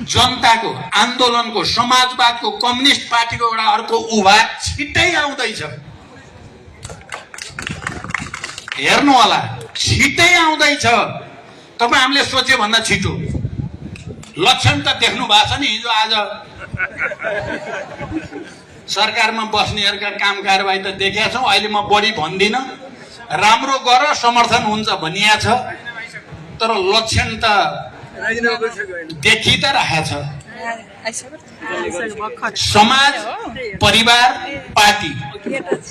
जनताको आन्दोलनको समाजवादको कम्युनिस्ट पार्टीको एउटा अर्को उभार छिट्टै आउँदैछ। हेर्नु होला, छिट्टै आउँदैछ। तपाईँ हामीले सोचे भन्दा छिटो लक्षण त देख्नु भएको छ नि। हिजो आज सरकारमा बस्नेहरूका काम कारबाही त देखेका छौँ। अहिले म बढी भन्दिनँ, राम्रो गर समर्थन हुन्छ भनिया छ, तर लक्षण त देखि त रहेछ। समाज, परिवार, पार्टी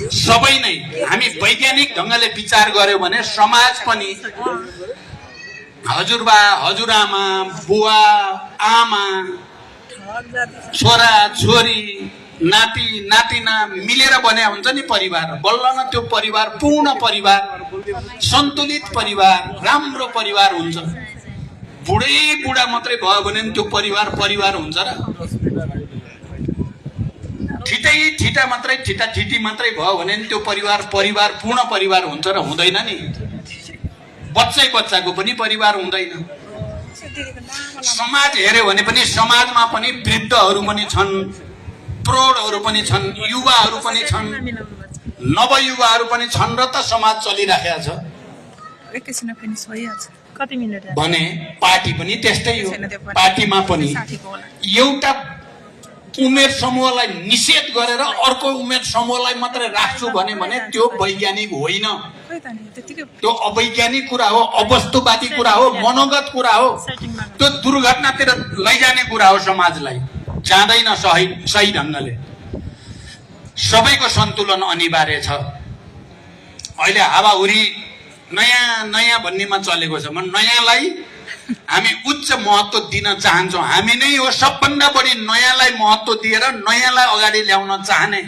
सबै नै हामी वैज्ञानिक ढङ्गले विचार गर्यो भने समाज पनि हजुरबा, हजुरआमा, बुवा, आमा, छोरा छोरी, नाति नातिना मिलेर बने हुन्छ नि परिवार। बल्ल न त्यो परिवार पूर्ण परिवार, सन्तुलित परिवार, राम्रो परिवार हुन्छ। बुढै बुढा मात्रै भयो भने त्यो परिवार परिवार हुन्छ र? ठिटा मात्रै, ठिटी मात्रै भयो भने त्यो परिवार परिवार पूर्ण परिवार हुन्छ र? हुँदैन नि। बच्चाको पनि परिवार हुँदैन। समाज हेर्यो भने पनि समाजमा पनि वृद्धहरू पनि छन्, प्रौढहरू पनि छन्, युवाहरू पनि छन्, नवयुवाहरू पनि छन् र त समाज चलिराखेको छ भने पार्टी पनि त्यस्तै हो। पार्टीमा पनि एउटा उमेर समूहलाई निषेध गरेर अर्को उमेर समूहलाई मात्रै राख्छु भने त्यो वैज्ञानिक होइन। त्यो अवैज्ञानिक कुरा हो, अवस्तुवादी कुरा हो, मनोगत कुरा हो। त्यो दुर्घटनातिर लैजाने कुरा हो। समाजलाई जाँदैन सही ढङ्गले। सबैको सन्तुलन अनिवार्य छ। अहिले हावाहुरी नयाँ भन्नेमा चलेको छ। म नयाँलाई हामी उच्च महत्त्व दिन चाहन्छौँ। हामी नै हो सबभन्दा बढी नयाँलाई महत्त्व दिएर नयाँलाई अगाडि ल्याउन चाहने।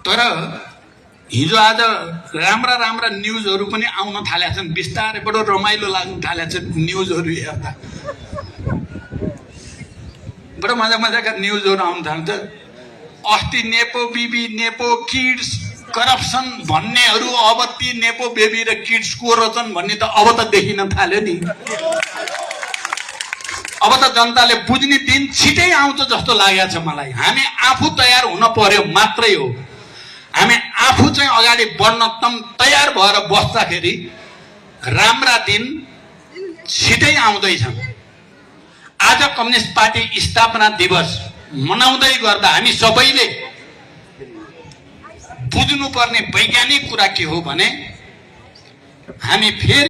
तर हिजो आज राम्रा न्युजहरू पनि आउन थालेका छन्। बिस्तारै बडो रमाइलो लाग्न थालेको छ न्युजहरू हेर्दा। बडो मजाका न्युजहरू आउन थाल्छ। अस्ति nepo baby, nepo kids, corruption भन्नेहरू अब ती नेपो बेबी र किड्स को रहेछन् भन्ने त अब त देखिन थाल्यो नि। अब त जनताले बुझ्ने दिन छिटै आउँछ जस्तो लागेको छ मलाई। हामी आफू तयार हुन पर्यो मात्रै हो। हामी आफू चाहिँ अगाडि बढ्न तयार भएर बस्दाखेरि राम्रा दिन छिटै आउँदैछन्। आज कम्युनिस्ट पार्टी स्थापना दिवस मनाउँदै गर्दा हामी सबैले बुझ्नुपर्ने वैज्ञानिक कुरा के हो भने हामी फेरि